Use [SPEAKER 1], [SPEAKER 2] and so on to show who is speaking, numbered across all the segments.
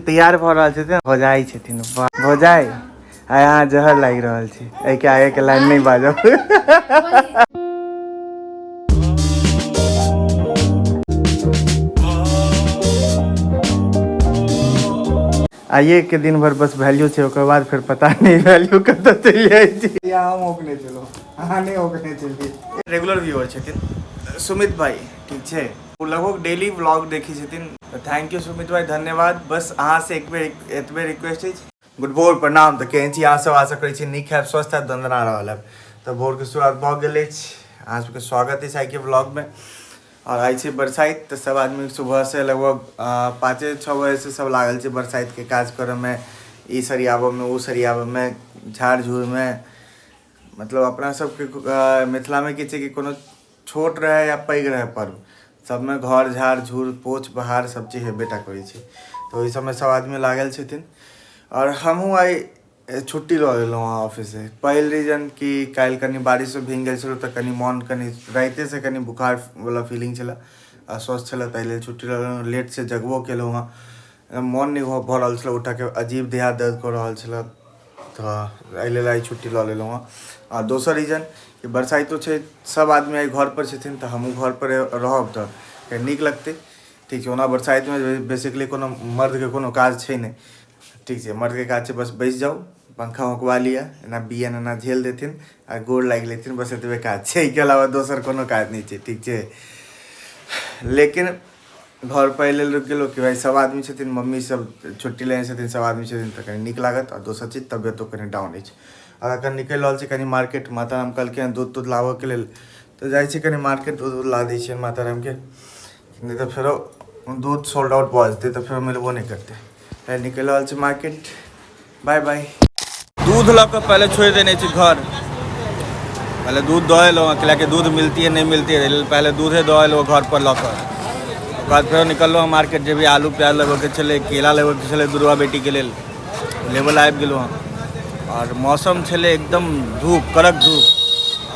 [SPEAKER 1] तैयार भऽ रहल छथिन, भौजाइ छथिन। वाह भौजाइ, आइ अहाँ जहर लागि रहल छी। एहिके आगे के लाइन नहि बाजब। आइए के दिन भर बस वैल्यू छै, ओकर बाद फेर पता नहीं वैल्यू कतऽ चलि जाइ छै। या हम ओकने चलो, अहाँ नहि ओकने चलिए। रेगुलर व्यूअर छथिन सुमित भाई, ठीक छै, ओ लगभग डेली व्लॉग देखै छथिन। तऽ thank you Sumit भाई, धन्यवाद। बस अहाँ से एक बेर एतबे रिक्वेस्ट अछि। गुड भोर, प्रणाम। तऽ केहन छी अहाँ सब? आशा करै छी नीक हैब, स्वस्थ हैब, दन्दना रहल हैब। तऽ भोरके शुरुआत भऽ गेल अछि, अहाँ सबके स्वागत अछि आइके व्लॉगमे। आओर आइ छै बरसाइत, तऽ सब आदमी सुबहसँ लगभग 5-6 बजेसँ सब लागल छै बरसाइतके काज करऽमे, ई सरियाबऽमे, ओ सरियाबऽमे, झाड़ झूड़मे। मतलब अपना सबके मिथिलामे की छै कि कोनो छोट रहै या पैघ रहै पर्व, सबमे घर झाड़ झूड़ पोछ बहार सब चीज हेबे टा करै छै। तऽ ओहि सबमे सब आदमी लागल छथिन। आओर हमहूँ आइ छुट्टी लऽ लेलहुँ हँ ऑफिससँ। पहिल रीजन कि काल्हि कनि बारिशमे भींग गेल छलहुँ, तऽ कनि मोन कनि रातिसँ कनि बुखारवला फीलिंग छलए, अस्वस्थ छलए, ताहि लेल छुट्टी लऽ लेलहुँ। लेटसँ जगबो केलहुँ हँ, मोन नहि भऽ रहल छलए उठऽके, अजीब देह हाथ दर्द कऽ रहल छलए, तऽ एहि लेल आइ छुट्टी लऽ लेलहुँ हँ। आ दोसर रीजन कि बरसाइतो छै, सब आदमी आइ घरपर छथिन, तऽ हमहूँ घरपर रहब तऽ कनि नीक लगतै। ठीक छै, ओना बरसाइतमे बेसिकली कोनो मर्दके कोनो काज छै नहि। ठीक छै, मर्दके काज छै बस बैसि जाउ, पंखा हौंकवा लिअ, एना बियन एना झेल देथिन आ गोर लागि लेथिन, बस एतबे काज छै। एहिके अलावा दोसर कोनो काज नहि छै। ठीक छै, लेकिन घर पर एहि लेल रुकि गेलहुँ कि भाइ सब आदमी छथिन, मम्मी सब छुट्टी लेने छथिन, सब आदमी छथिन, तऽ कनि नीक लागत। आ दोसर चीज तबियतो कनि डाउन अछि। आओर एखन निकलि रहल छी कनि मार्केट, माता राम कहलखिन हँ दूध तूध लाबऽके लेल, तऽ जाइ छी कनि मार्केट, दूध उध ला दै छियनि माता रामके, नहि तऽ फेरो दूध सोल्ड आउट भऽ जेतै, तऽ फेरो मिलबो नहि करतै। तऽ निकलि रहल छी मार्केट, बाय बाय।
[SPEAKER 2] दूध लऽ कऽ पहले छोड़ि देने छी घर, पहले दूध दऽ एलहुँ, अकेला के दूध मिलती है नहीं मिलती है, पहले दूधे दऽ एलहुँ घर पर लऽ कऽ। ओकर बाद फेरो निकललहुँ मार्केट, जे भी आलू प्याज लेबऽके छलै, केला लेबऽके छलै दुर्गा बेटीके लेल, लेबऽ लए आबि गेलहुँ हँ। आओर मौसम छलै एकदम धूप, कड़क धूप,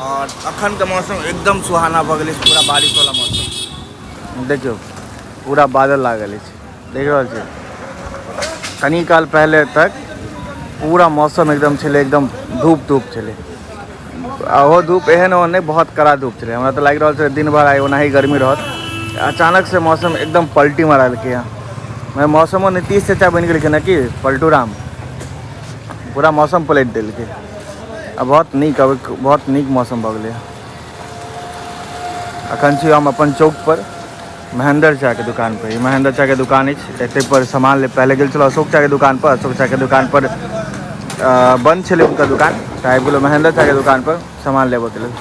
[SPEAKER 2] आओर अखनके मौसम एकदम सुहाना भऽ गेलै, पूरा बारिशवला मौसम।
[SPEAKER 1] देखियौ पूरा बादल लागल अछि, देख रहल छी। कनी काल पहले तक पूरा मौसम एकदम छलै, एकदम धूप धूप छलै, आ ओहो धूप एहन ओहन नहि, बहुत कड़ा धूप छलै। हमरा तऽ लागि रहल छलै दिन भरि आइ ओनाही गर्मी रहत। अचानक से मौसम एकदम पलटी मारलकै हँ। मैं मौसमो नीतीश चाचा बनि गेलखिन हँ कि पलटू राम, पूरा मौसम पलटि देलकै। आ बहुत नीक, अब बहुत नीक मौसम भऽ गेलै। अखन छी हम अपन चौक पर महेंद्र चा के दुकान पर। ई महेंद्र चा के दुकान अछि, एते पर सामान ले पहले गेल छलहुँ अशोक चा के दुकान पर। अशोक चा के दुकान पर बंद छलै हुनकर दुकान, तऽ आबि गेलहुँ महेंद्र चा के दुकान पर सामान लेबऽके लेल।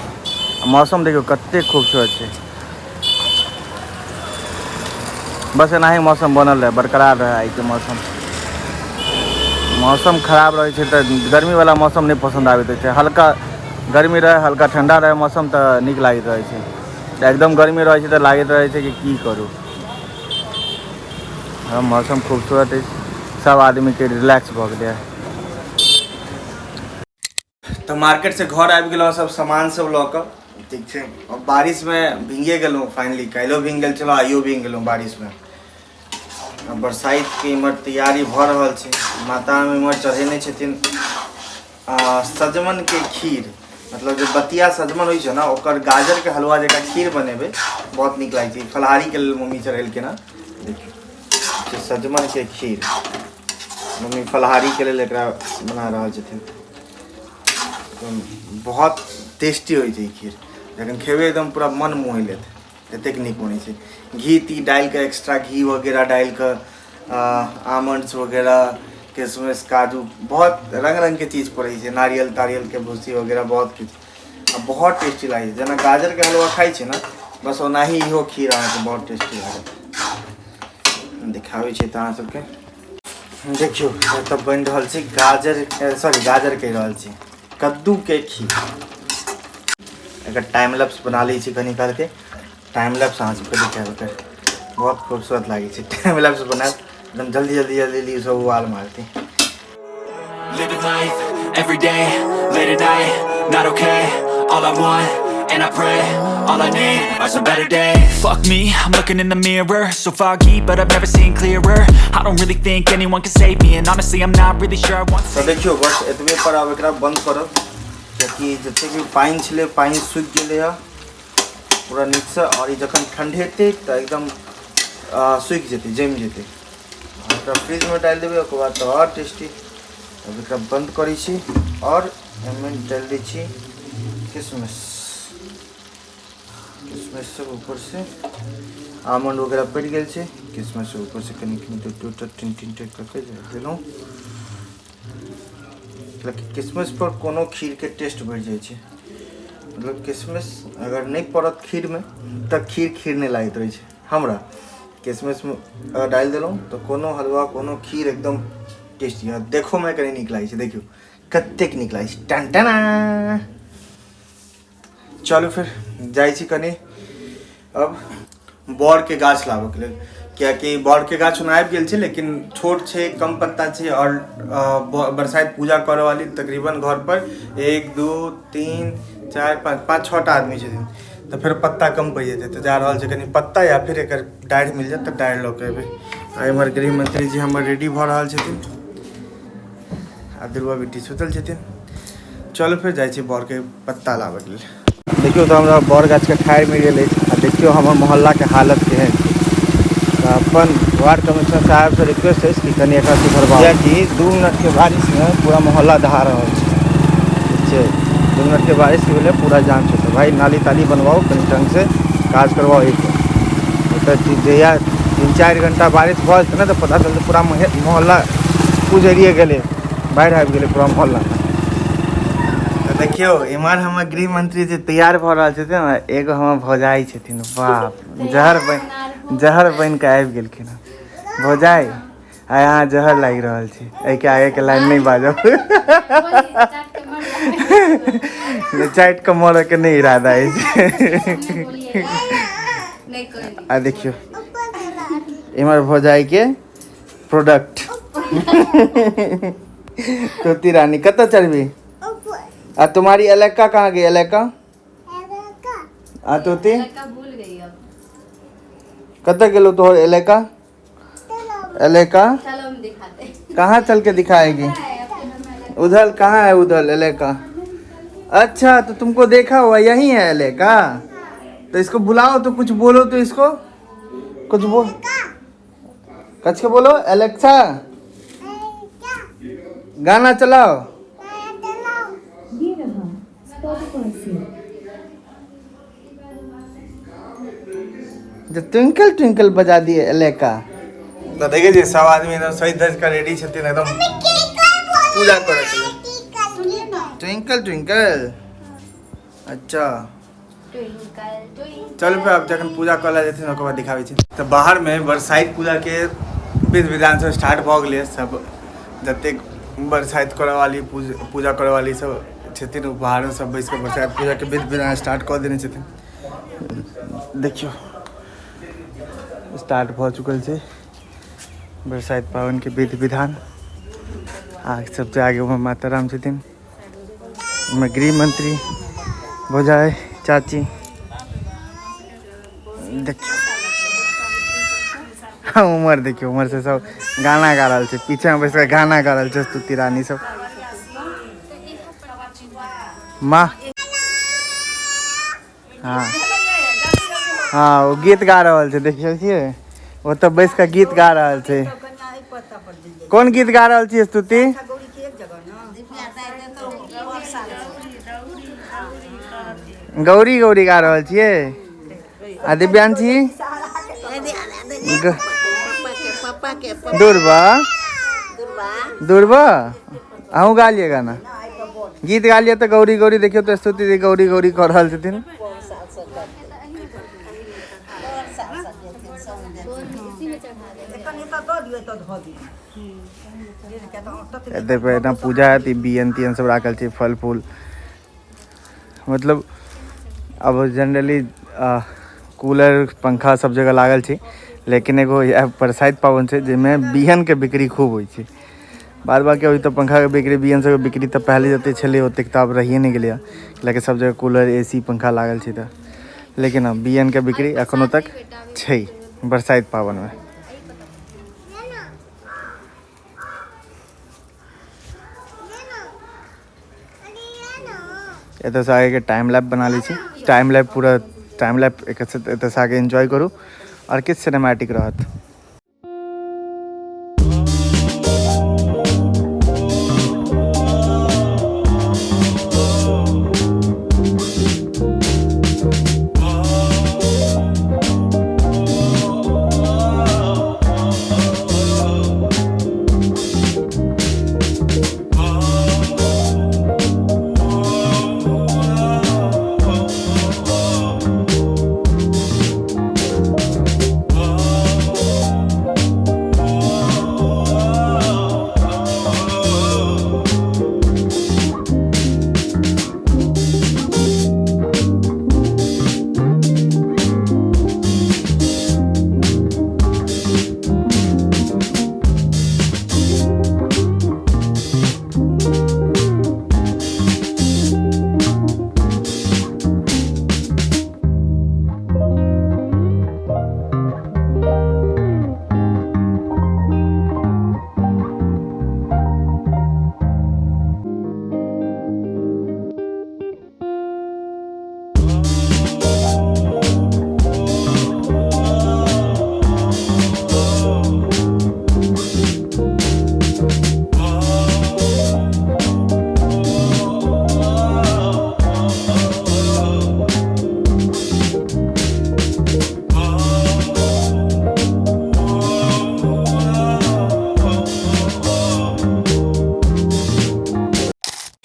[SPEAKER 1] मौसम देखियौ कते खूबसूरत छै, बस एनाही मौसम बनल रहै, बरकरार रहै आइके मौसम। मौसम खराब रहै छै तऽ गर्मीवला मौसम नहि पसन्द आबैत रहै छै। हल्का गर्मी रहै, हल्का ठण्डा रहै मौसम तऽ नीक लागैत रहै छै। एकदम गर्मी रहै छै तऽ लागैत रहै छै कि की करू। हँ, मौसम खूबसूरत अछि, सब आदमीके रिलैक्स भऽ गेलै।
[SPEAKER 2] तऽ मार्केट से घर आबि गेलहुँ सब सामान सब लऽ कऽ। ठीक छै, आओर बारिशमे भींगे गेलहुँ फाइनली, काल्हिओ भींग गेल छलहुँ, आइयो भींग गेलहुँ बारिशमे। बरसाइतके इम्हर तैयारी भऽ रहल छै, माता इम्हर चढ़ेने छथिन सजमनिके खीर, मतलब जे बतिया सजमनि होइ छै ने, ओकर गाजरके हलवा जकाँ खीर बनेबै, बहुत नीक लागै छै। फलाहारीके लेल मम्मी चढ़ेलखिन हँ। देखियौ सजमनिके खीर मम्मी फलाहारीके लेल एकरा बना रहल छथिन। बहुत टेस्टी होइ छै ई खीर, जखन खेबै एकदम पूरा मन मोहि लेत, एतेक नीक बनै छै। घी ती डालि कऽ, एक्स्ट्रा घी वगैरह डालि कऽ, आमंड्स वगैरह, किशमिश, काजू, बहुत रङ्ग रङ्गके चीज पड़ै छै, नारियल तारियलके भूसी वगैरह, बहुत किछु, आ बहुत टेस्टी लागै छै। जेना गाजरके हलवा खाइ छै ने, बस ओनाही इहो खीर अहाँके बहुत टेस्टी लागत। देखाबै छी तऽ अहाँ सबके। देखियौ एतऽ बनि रहल छै गाजर, सॉरी गाजर कहि रहल छी, कद्दूके खीर। एकर टाइम लैप्स बना लै छी कनी कालके, टाइम लैप्स अहाँ सबके देखायब। एकर बहुत खूबसूरत लागै छै टाइम लैप्स बनायब, एकदम जल्दी जल्दी जल्दी जल्दी सब उबाल मारतै। Living life every day, late at night, not okay. All I want,
[SPEAKER 3] And I pray, all I need are some better days. Fuck me, I'm looking in the mirror. So foggy, but I've never seen clearer. I don't really think anyone can save me. And honestly, I'm not really sure I want
[SPEAKER 2] तऽ देखियौ, बस एतबे पर आब एकरा बंद करब, कियाकि जतेक भी पानि छलै पानि सुखि गेलै हँ पूरा नीकसँ। आओर ई जखन ठण्ढेतै तऽ एकदम सुखि जेतै, जमि जेतै। एकरा फ्रिजमे डालि देबै, ओकर बाद तऽ आओर टेस्टी। अब एकरा बंद करै छी आओर एहिमे डालि दै छी किशमिश। किशमिश सब ऊपरसँ आमंड वगैरह पड़ि गेल छै। किशमिश ऊपरसँ कनि कनि दू दूटा तीन तीन टा कऽ के देलहुँ। किशमिश पर कोनो खीरके टेस्ट बढ़ि जाइ छै। मतलब किशमिश अगर नहि पड़त खीरमे तऽ खीर खीर नहि लागैत रहै छै। हमरा किशमिशमे अगर डालि देलहुँ तऽ कोनो हलवा कोनो खीर एकदम टेस्टी आ देखोमे कनि नीक लागै छै। देखियौ कतेक नीक लागै छै, टन टना। चलू फेर जाइ छी कनि अब बड़के गाछ लाबऽके लेल, कियाकि बड़के गाछ ओना आबि गेल छै लेकिन छोट छै, कम पत्ता छै। आओर बरसाइत पूजा करऽ वाली तकरीबन घर पर 1 2 3 4 5 5 6 टा आदमी छथिन, तऽ फेर पत्ता कम पड़ि जेतै। तऽ जा रहल छै कनि पत्ता या फिर एकर डाढ़ि मिल जायत तऽ डाढ़ि लऽ के एबै। आ एम्हर गृहमंत्री जी हमर रेडी भऽ रहल छथिन आ दुर्गा बेटी सुतल छथिन। चलू फेर जाइ छी बड़के पत्ता लाबऽके लेल। देखियौ तऽ हमरा बड़ गाछके ठाढ़ि मिल गेल अछि। आ देखियौ हमर मोहल्लाके हालत केहन छै। तऽ अपन वार्ड कमिश्नर साहबसँ रिक्वेस्ट अछि कि कनि एकरा सुधरबाउ, कियाकि 2 मिनटके बारिशमे पूरा मोहल्ला दहा रहल छै। ठीक छै, 2 मिनटके बारिश भेलै पूरा जाम छै। तऽ भाइ नाली ताली बनवाउ, कनि ढङ्गसँ काज करवाउ। एक तऽ जहिया 3-4 घंटा बारिश भऽ जेतै ने तऽ पता चलतै पूरा मोहल्ला उजरिए गेलै, बाढ़ि आबि गेलै पूरा मोहल्ला। तऽ देखियौ इम्हर हमर गृहमंत्री जी तैयार भऽ रहल छथिन, एगो हमर भौजाई छथिन, बाप जहर बनि कऽ आबि गेलखिन हँ। भौजाई आइ अहाँ जहर लागि रहल छी, एहिके आगेके लाइन नहि बाजब। चाटि कऽ मरऽके नहि इरादा अछि। आ देखियौ इम्हर भौजाई के प्रोडक्ट तोती रानी। कतऽ चढ़बी? आ तुम्हारी अलैका कहाँ गई? अलैका आ तोती कतऽ गेलो तोहर अलैका? अलैका कहाँ चल के दिखाएगी? उधर कहाँ है? उधर अलैका। अच्छा तो तुमको देखा हुआ यही है अलैका, तो इसको बुलाओ तो कुछ बोलो, तो इसको कुछ बोल, कछ के बोलो, एलेक्सा गाना चलाओ।
[SPEAKER 4] ये रहा Spotify से।
[SPEAKER 2] जो ट्विंकल ट्विंकल बजा दिए एलेका। तो देखे जी सब आदमी एकदम सही धज कर रेडी छथिन एकदम पूजा करे के लेल। Twinkle twinkle. अच्छा चल फिर अब जखन पूजा कऽ जेथिन ओकर बाद दिखाबै छी। तऽ बाहर में बरसाइत पूजा के विधि विधान सब स्टार्ट भऽ गेलै। सब जतेक बरसाइत करऽ वाली पूजा करऽ वाली सब छथिन ओ बाहर में सब बैस कऽ बरसाइत पूजा के विधि विधान स्टार्ट कऽ देने छथिन। देखियौ स्टार्ट भऽ चुकल छै बरसाइत पाबनि के विधि विधान। आ सबसे आगे में माता राम छथिन, ओहिमे गृहमंत्री भौजाई चाची। देखियौ उमर, देखियौ उमर से सब गाना गा रहल छै, पीछे में बैस कऽ गाना गा रहल छै स्तुति रानी सब। माँ हाँ हाँ ओ गीत गा रहल छै, देखियौ छियै ओ तऽ बैस कऽ गीत गा रहल छै। कोन गीत गा रहल छी स्तुति? गौरी गौरी गा रहल छियै। आ दिव्यांशी दुर्बा दुर्बा अहूँ गा लिअ गाना, गीत गा लिअ तऽ गौरी गौरी। देखियौ तऽ स्तुति दी गौरी गौरी कऽ रहल छथिन। एते पे एना पूजा है, बियन तियन सब राखल छै, फल फूल। मतलब अब जनरली कूलर पंखा सब जगह लागल छै, लेकिन एगो इएह बरसाइत पाबनि छै जाहिमे बिहन के बिक्री खूब होइ छै।
[SPEAKER 1] बाद बाकी अभी तऽ पंखाके बिक्री बी एन सबके बिक्री तऽ पहिले जतेक छलै ओतेक तऽ आब रहिए नहि गेलैए, लेकिन सब जगह कूलर ए सी पंखा लागल छै तऽ। लेकिन हँ, बी एन के बिक्री एखनो तक छै बरसाइत पाबनिमे। एतऽसँ आगेके टाइम लैप बना लै छी, टाइम लैप पूरा टाइम लैप एतऽसँ आगे एन्जॉय करू आओर किछु सिनेमैटिक रहत।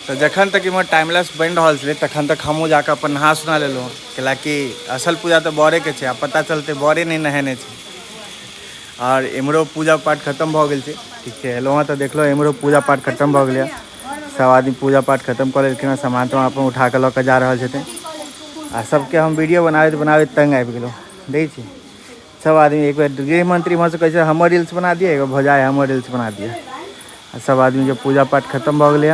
[SPEAKER 1] तऽ जखन तक इम्हर टाइम लैप्स बनि रहल छलै तखन तक हमहूँ जाकऽ अपन नहा सुना लेलहुँ, कैलाकि असल पूजा तऽ बड़ेके छै आ पता चलतै बड़े नहि नहेने छै। आओर एम्हरो पूजा पाठ खतम भऽ गेल छै, ठीक छै। एलहुँ हँ तऽ देखलहुँ एम्हरो पूजा पाठ खतम भऽ गेलै, सब आदमी पूजा पाठ खतम कऽ लेलखिन हँ, सामान तामान अपन उठा कऽ लऽ कऽ जा रहल छथिन। आ सबके हम वीडियो बनाबैत बनाबैत तंग आबि गेलहुँ, देखै छी सब आदमी एक बेर गृह मंत्री एम्हरसँ कहै छै हमर रील्स बना दिअ, एगो भौजाइ हमर रील्स बना दिअ। आ सब आदमीके पूजा पाठ खतम भऽ गेलै।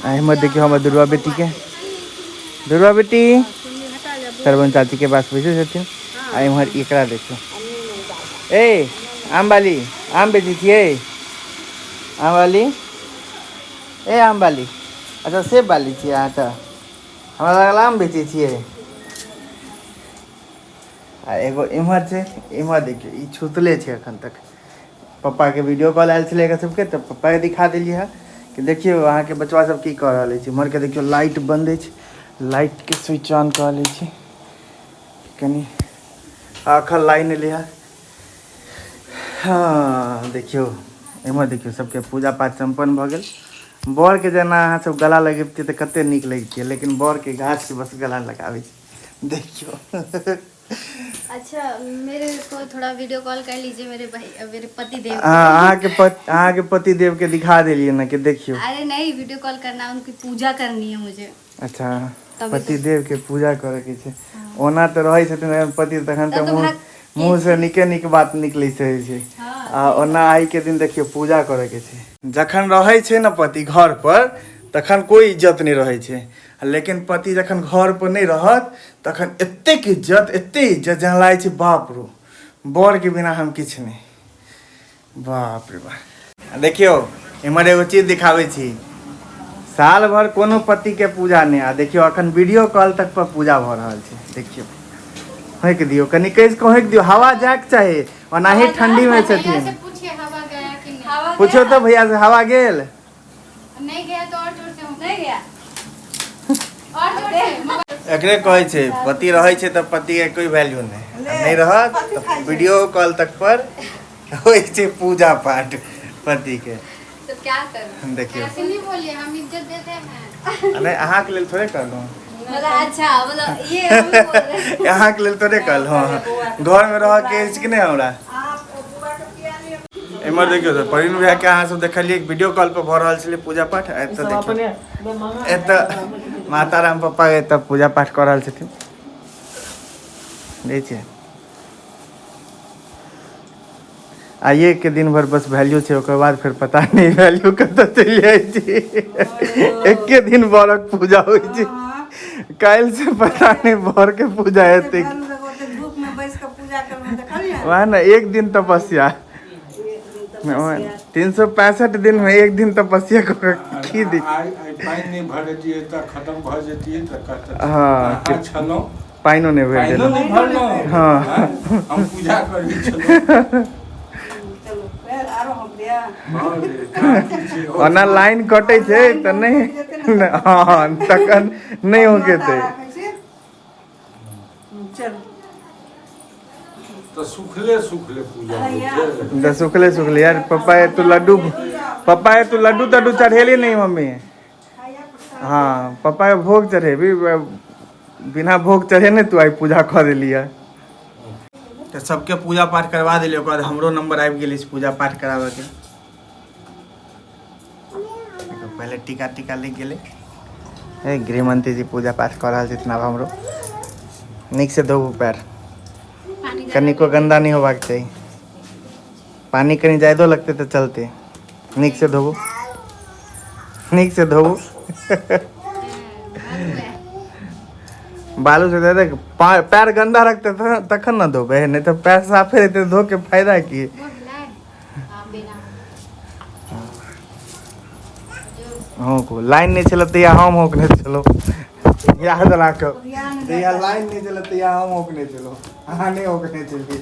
[SPEAKER 1] आ एम्हर देखियौ हमर दुर्गा बेटीके, दुर्गा बेटी सरवन चाचीके पास बैसल छथिन। आ एम्हर एकरा देखियौ, ए आम वाली, आम बेचै छियै? आम वाली, ए आम वाली, अच्छा सेब वाली छियै अहाँ? तऽ हमरा लागल आम बेचै छियै। आ एगो इम्हर छै, इम्हर देखियौ ई छुतले छै एखन तक। पप्पाके वीडियो कॉल आयल छलै एकर सबके, तऽ पप्पाके दिखा देलियै हँ कि देखियौ अहाँके बचवा सब की कऽ रहल अछि। इम्हरके देखियौ लाइट बन्द अछि, लाइटके स्विच ऑन कऽ लै छी कनि। एखन लाइन एलै हँ। हँ देखियौ एम्हर देखियौ सबके पूजा पाठ सम्पन्न भऽ गेल। बड़के जेना अहाँ सब गला लगबितियै तऽ कते नीक लगितियै, लेकिन बड़के गाछके बस गला लगाबै छै। देखियौ
[SPEAKER 5] अच्छा मेरे को थोड़ा वीडियो कॉल कर लीजिए मेरे भाई, मेरे पति देव।
[SPEAKER 1] हाँ, अहाँ के पति देव के दिखा देलिए ना कि देखियो।
[SPEAKER 5] अरे नहीं, वीडियो कॉल करना, उनकी पूजा करनी है मुझे।
[SPEAKER 1] अच्छा, पति देव के पूजा करे के छै। ओना तऽ रहै छथिन पति तखन तऽ मुँह मुँह से नीके नीक बात निकलै छै, आ ओना आइ के दिन देखियौ पूजा करे के छै। जखन रहै छै ने पति घर पर तखन कोइ इज्जत नहि रहै छै, लेकिन पति जखन घर पर नहि रहत तखन एतेक इज्जत, एतेक इज्जत, जेना लागै छै बाप रो बरके बिना हम किछु नहि। बाप रे बाप। देखियौ एम्हर एगो चीज दिखाबै छी, साल भर कोनो पतिके पूजा नहि, आ देखियौ अखन वीडियो कॉल तक पर पूजा भऽ रहल छै। देखियौ होकि दियौ कनि, कसि कऽ होकि दियौ, हवा जायके चाही। ओनाही ठंडी में छथिन। पूछो तो भैया से हवा गेल?
[SPEAKER 5] नहीं गया तो और जोर से। नहीं गया, और जोर से।
[SPEAKER 1] एकरे कहै छै पति रहै छै तऽ पति के कोई वैल्यू नहि, नहीं रहत तऽ वीडियो कॉल तक पर होइ छै पूजा पाठ पति के।
[SPEAKER 5] तो क्या करूं?
[SPEAKER 1] देखियौ।
[SPEAKER 5] ऐसे नहीं बोलिए, हम इज्जत देते हैं।
[SPEAKER 1] नहीं, अहाँके लेल थोड़े कहलहुँ।
[SPEAKER 5] मतलब अच्छा, मतलब ये हम बोल रहे हैं।
[SPEAKER 1] अहाँके लेल थोड़े कहलहुँ, घर में रह के अछि कि नहि हमरा। एम्हर देखियौ तऽ प्रवीण भैया के अहाँ सब देखलियै वीडियो कॉल पर भऽ रहल छलै पूजा पाठ। एतऽ देखियौ एतऽ माता राम पप्पा एतऽ पूजा पाठ कऽ रहल छथिन। देखै छियै आइए के दिन भर बस वैल्यू छै, ओकर बाद फेर पता नहि वैल्यू कतऽ चलि जाइ छै। एके दिन बरक पूजा होइ छै, काल्हि से पता नहि बर के पूजा हेतै। वएह ने, एक दिन तपस्या, 365 दिन में एक दिन तपस्या कऽ की दिक्कत।
[SPEAKER 6] आइ पानि नहि भरतियै तऽ खतम भऽ जैतियै तऽ कहतै।
[SPEAKER 1] हँ।
[SPEAKER 6] छलहुँ।
[SPEAKER 1] पानिओ नहि भरि
[SPEAKER 6] पानिओ
[SPEAKER 1] देलहुँ।
[SPEAKER 6] नहि भरलहुँ।
[SPEAKER 1] हँ।
[SPEAKER 6] हम पूजा करै छलहुँ।
[SPEAKER 1] ओना लाइन कटै छै तऽ नहि, हँ, तखन नहि होकेतै।
[SPEAKER 6] तऽ सुखले सुखले पूजा होइ छै।
[SPEAKER 1] तऽ सुखले सुखले यार। पप्पा ये तू लड्डू, पप्पा ये तू लड्डू तड्डू चढ़ेली नहीं मम्मी? हाँ पप्पा ये भोग चढ़ेबी, बिना भोग चढ़े ने तू आइ पूजा कऽ देलियै। तऽ सबके पूजा पाठ करवा देलियै, ओकर बाद हमरो नंबर आबि गेल अछि पूजा पाठ कराबऽके। पहिले टीका टीका लागि गेलै। ए गृहमंत्री जी पूजा पाठ कऽ रहल छथिन। आब हमरो नीक से धोबू पैर, कनिको गंदा नहीं होबाक चाही। पानी कनि ज्यादो लगतै तऽ चलतै। नीक से धोबू, नीक से धोबू। बालू से दे दे, पैर गंदा रखते तखन न धोबै, नहीं तऽ पैर साफे रहते धो के फायदा की। हँ, लाइन नहि छलै तहिया हम होकने छलहुँ, याद राखब। जहिया लाइन नहि छलै तहिया हम होकने छलहुँ, अहाँ नहि होकने छलियै।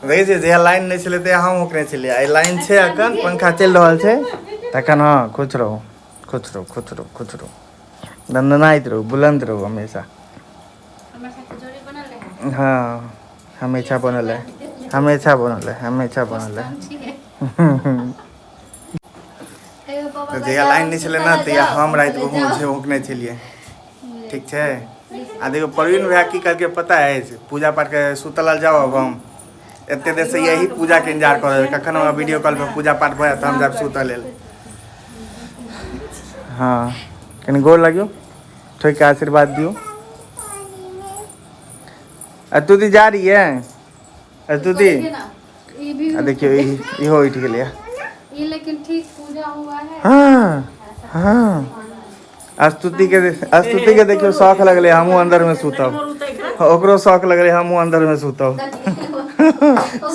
[SPEAKER 1] देखै छियै, जहिया लाइन नहि छलै तहिया हम होकने छलियै। आइ लाइन छै, अखन पंखा चलि रहल छै तखन। हँ, खुश रहू, खुश रहू, खुश रहू, खुश रहू, दनदनाइत रहू, बुलंद रहू हमेशा। हँ, हमेशा बनल है, हमेशा बनल है, हमेशा बनल है। तऽ जहिया लाइन नहि छलै ने तहिया हम राति को होकने छलियै। ठीक छै। आ देखियौ प्रवीण भैया की कहलकै पता अछि? पूजा पाठ के सुतल जाउ, अब हम एते देर से यही पूजा के इंतजार कर रहल, कखन हमरा वीडियो कॉल पर पूजा पाठ भऽ जायत, हम जायब सुतऽ लेल। हँ, कनि गोर लगियौ, ठोकि के आशीर्वाद दियौ। स्तुति जा रही है? स्तुति, आ देखियौ इहो उठि गेलै।
[SPEAKER 5] ये लेकिन ठीक पूजा हुआ है।
[SPEAKER 1] हाँ हाँ, स्तुति के, स्तुति के देखियौ शौख लगलै हमहूँ अंदर में सुतब। ओकरो शौख लगलै हमहूँ अंदर में सुतब।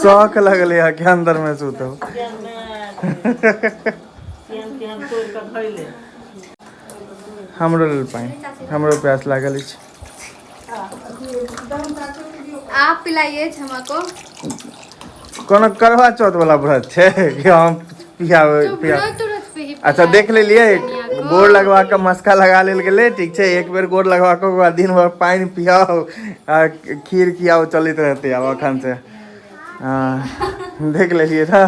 [SPEAKER 1] शौख लगलै है कि अंदर में सुतब। हमरो लेल पानि, हमरो प्यास लागल अछि।
[SPEAKER 5] आप पिलाइए क्षमा को।
[SPEAKER 1] कोनो करवा चौथ वाला व्रत छै कि हम पियाबै?
[SPEAKER 5] तो
[SPEAKER 1] पिया
[SPEAKER 5] व्रत व्रत पे ही।
[SPEAKER 1] अच्छा, देख लेलियै, गोर लगवा कऽ मस्का लगा लेल गेलै। ठीक छै, एक बेर गोर लगवा कऽ ओकर बाद दिन भरि पानि पियाउ आ खीर खियाउ, चलैत रहतै आब अखन से। हँ, देख लेलियै ने,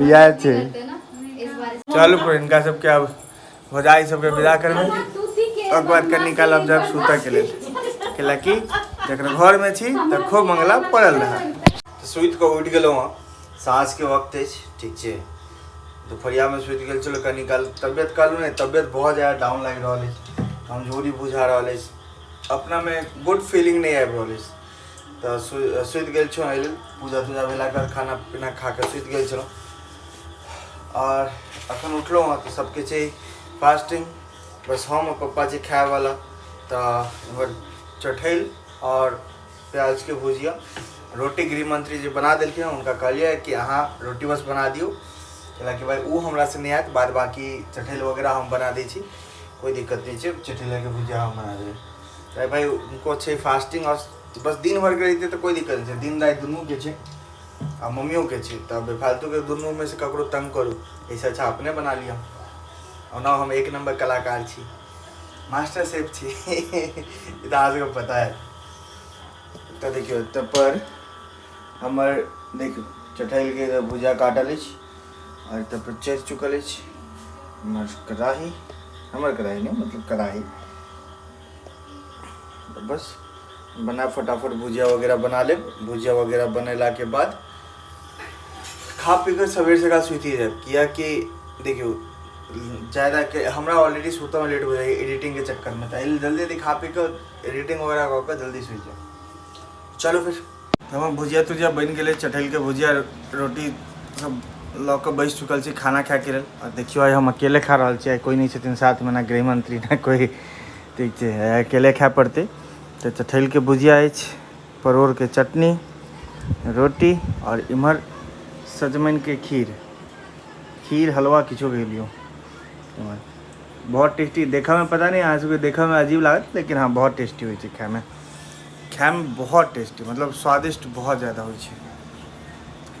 [SPEAKER 1] इएह छै। चलू फिर हिनका सबके आब भौजाई सबके विदा करबै, ओकर बाद कनि काल आब जायब सुतऽ के लेल, कैलाकि जखन घरमे छी तऽ खूब मंगला पड़ल रहै।
[SPEAKER 2] सुति कऽ उठि गेलहुँ हँ, साँझके वक्त अछि। ठीक छै, दुपहरियामे सुति गेल छलहुँ कनि काल। तबियत कहलहुँ ने, तबियत बहुत ज्यादा डाउन लागि रहल अछि, कमजोरी बुझा रहल अछि, अपनामे गुड फीलिंग नहि आबि रहल अछि। तऽ सुति गेल छलहुँ एहि लेल। पूजा तूजा भेलाके बाद खाना पीना खा कऽ सुति गेल छलहुँ आओर अखन उठलहुँ हँ तऽ सबके छै फास्टिंग, बस हम आओर पप्पा छी खायवला। तऽ एम्हर चठैल आओर प्याजके भुजिया, रोटी गृहमंत्री जी बना देलखिन हँ। हुनका कहलियै कि अहाँ रोटी बस बना दियौ, कैलाकि भाइ ओ हमरासँ नहि आयत। बाद बाकी चठैल वगैरह हम बना दै छी, कोइ दिक्कत नहि छै, चठैलके भुजिया हम बना देबै। तऽ भाइ हुनको छै फास्टिंग आओर बस दिन भरिके रहितै तऽ कोइ दिक्कत नहि छै, दिन राति दुनूके छै आ मम्मियोके छै, तऽ बेफालतूके दुनूमे से ककरो तंग करू, एहिसँ अच्छा अपने बना लिअ। ओना हम एक नम्बर कलाकार छी, मास्टर शेफ छी, ई तऽ अहाँ सबके पता है। तऽ देखियौ, एतऽ पर हमर देखियौ चठैलके भुजिया काटल अछि आओर एतऽ पर चढ़ि चुकल अछि हमर कड़ाही, हमर कड़ाही नहि, मतलब कड़ाही। बस बना फटाफट भुजिया वगैरह बना लेब। भुजिया वगैरह बनेलाके बाद खा पी कऽ सबेर सकाल सुति जायब, कियाकि देखियौ ज्यादा के हमरा ऑलरेडी सुतऽमे लेट हो जाइए एडिटिंगके चक्करमे, तऽ एहि लेल जल्दी जल्दी खा पी कऽ एडिटिंग वगैरह कऽ कऽ जल्दी सुति जायब।
[SPEAKER 1] चलू फेर। हमर भुजिया तुजिया बनि गेलै, चठैलके भुजिया रोटी सब लऽ कऽ बैसि चुकल छी खाना खायके लेल। आओर देखियौ आइ हम अकेले खा रहल छी, आइ कोइ नहि छथिन साथमे, ना गृहमंत्री ना कोइ, ठीक छै, आइ अकेले खाय पड़तै। तऽ चठैलके भुजिया अछि, परोड़के चटनी, रोटी, आओर इम्हर सजमनिके खीर, खीर हलवा किछो कहि लियौ। इम्हर बहुत टेस्टी देखऽमे, पता नहि अहाँ सबके देखऽमे अजीब लागत, लेकिन हँ बहुत टेस्टी होइ छै खायमे, खायमे बहुत टेस्टी, मतलब स्वादिष्ट बहुत ज्यादा होइ छै।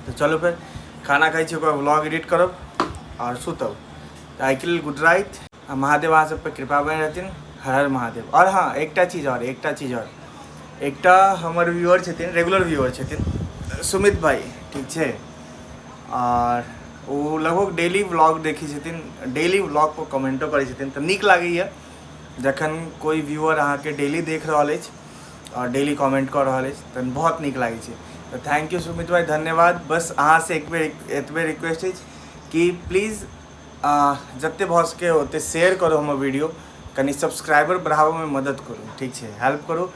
[SPEAKER 1] तऽ चलू फेर खाना खाइ छी, ओकर व्लॉग एडिट करब आओर सुतब। तऽ आइके लेल गुड राइत, आ महादेव अहाँ सब पर कृपा बने रहथिन। हर हर महादेव। आओर हँ एकटा चीज आओर, एकटा चीज आओर, एकटा हमर व्यूअर छथिन, रेगुलर व्यूअर छथिन, सुमित भाई, ठीक छै, आओर ओ लगभग डेली व्लॉग देखै छथिन, डेली व्लॉग पर कमेंटो करै छथिन। तऽ नीक लागैए जखन कोइ व्यूअर अहाँके डेली देख रहल अछि आओर डेली कमेंट कऽ रहल अछि, तऽ बहुत नीक लागै छै। तऽ thank you Sumit भाई, धन्यवाद। बस अहाँसँ एक बेर एतबे रिक्वेस्ट अछि कि प्लीज जते भऽ सकै ओते शेयर करू हमर वीडियो, कनि सब्सक्राइबर बढ़ाबऽमे मदद करू, ठीक छै, हेल्प करू,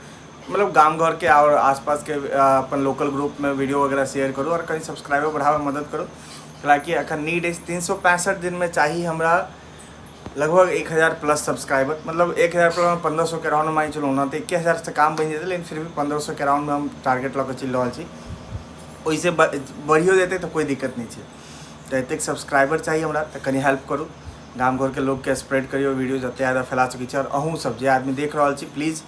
[SPEAKER 1] मतलब गाम घरके आओर आसपासके अपन लोकल ग्रुपमे वीडियो वगैरह शेयर करू आओर कनि सब्सक्राइबर बढ़ाबऽमे मदद करू। हालाँकि एखन नीड अछि 365 दिनमे चाही हमरा लगभग 1000 प्लस सब्सक्राइबर, मतलब 1000 प्लस 1500 के राउंडमे मानि चलू, ओना तऽ 1000सँ काम बनि जेतै, लेकिन फिर भी 1500 के राउंडमे हम टारगेट लऽ कऽ चलि रहल छी, ओहिसँ बढ़ियो जेतै तऽ कोइ दिक्कत नहि छै। तऽ एतेक सब्सक्राइबर चाही हमरा, तऽ कनि हेल्प करू, गाम घरके लोकके स्प्रेड करियौ वीडियो जतेक ज्यादा फैला सकै छी। आओर अहूँ सब जे आदमी देख रहल छी प्लीज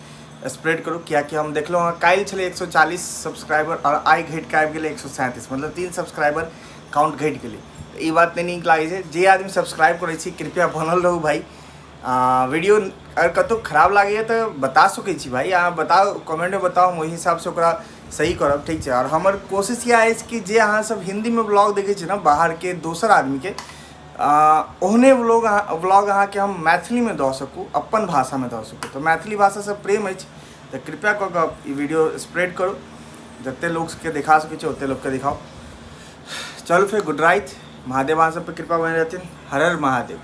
[SPEAKER 1] स्प्रेड करू, कियाकि हम देखलहुँ हँ काल्हि छलै 140 सब्सक्राइबर आओर आइ घटि कऽ आबि गेलै 137, मतलब 3 सब्सक्राइबर काउंट घटि गेलै। तऽ ई बात नहि नीक लागै छै। जे आदमी सब्सक्राइब करै छी कृपया बनल रहू भाइ। वीडियो अगर कतहु खराब लागैए तऽ बता सकै छी भाइ, अहाँ बताउ, कमेंटमे बताउ, हम ओहि हिसाबसँ ओकरा सही करब, ठीक छै। आओर हमर कोशिश इएह अछि कि जे अहाँ सब हिन्दीमे ब्लॉग देखै छी ने बाहरके दोसर आदमीके, ओहने व्लॉग अहाँके हम मैथिलीमे दऽ सकू, अपन भाषामे दऽ सकू। तऽ मैथिली भाषासँ प्रेम अछि तऽ कृपया कऽ कऽ ई वीडियो स्प्रेड करू, जतेक लोकके देखा सकै छी ओतेक लोकके दिखाउ। चलू फेर गुड राइत, महादेव अहाँ सब पर कृपा बने रहथिन। हर हर महादेव।